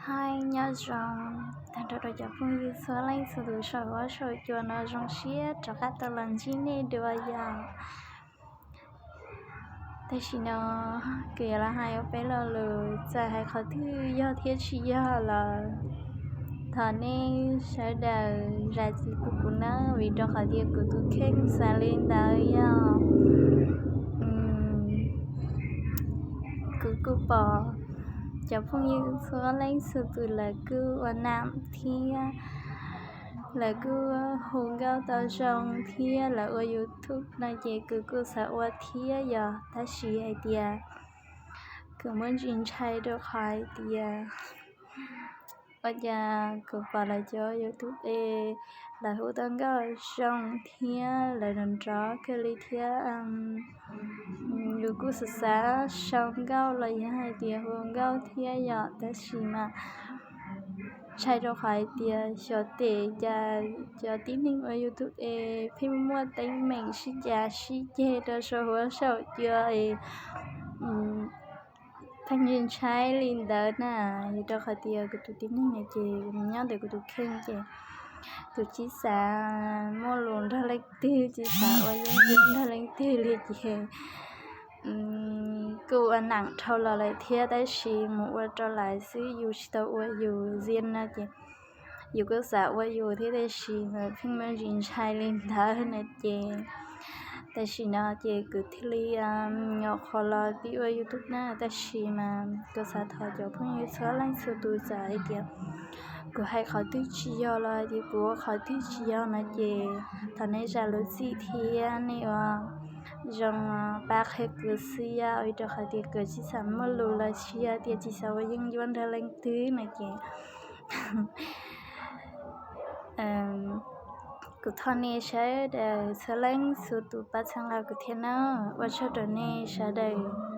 Hi, nyob zoo tag nrho rau cov phooj ywg txhua leej txhua tus saum huab saum cua no, zoo siab rov qab tau los ntsib nej dua yom. Tam sim no kuv yuav los hais ua peb lo lus, txawm hais qhov twg yog thiab tsis yog los thov nej sawv daws zam txim pub kuv na, vim rau qhov tias kuv tus kheej xav li ntawd yog kuv kuj pom cov phooj ywg txhua leej txhua tus lawv kuj ua nam thiab lawv kuj hu nkauj tau zoo thiab lawv ua YouTube no ces kuv kuj xav ua thiab yog, tab sis hais tias kuv muaj ntsis ntshai rau qhov hais tias ua cas kuv pom lawv cov YouTube es lawv hu tau nkauj zoo thiab lawv nrov nrov kawg li thiab. Yus kuj xav xav sau nkauj los yog hais tias hu nkauj thiab yom, tab sis mas ntshai rau qhov hais tias xyov tes cas cov tib neeg ua YouTube es pheej muaj teeb meem sib cav sib ceg rau saum huab saum cua es pheej ntshai li ntawd na. Vim rau qhov tias kuv tus tib neeg no ces nyob ntawm kuv tus kheej ces kuv tsis xav muaj lus nrog leej twg, tsis xav ua yeeb ncuab nrog leej twg li ces kuj ua nam dhau los lawm thiab, tab sis mus ua rau lawv xwb, yus tsis tau ua yus ntxiv no ces yus kuj xav ua yus thiab, tab sis mas pheej muaj ntsis ntshai li ntawd no ces tam sim no ces kuv thiaj li nyuam qhuav los pib ua YouTube na, tab sis mas kuv xav thov cov phooj ywg txhua leej txhua tus txawm hais tias kuv hais qhov twg tsis yog los hais tias kuv ua qhov twg tsis yog no ces thov nej zam lub txim thiab nej ua zoo pab qhia kuv xwb, vim rau qhov tias kuv tsis xav muaj lus los sis tias tsis xav ua yeeb ncuab nrog leej twg no ces kuv thov nej sawv daws txhua leej txhua tus pab txhawb nqa kuv thiab na. Ua tsaug rau nej sawv daws.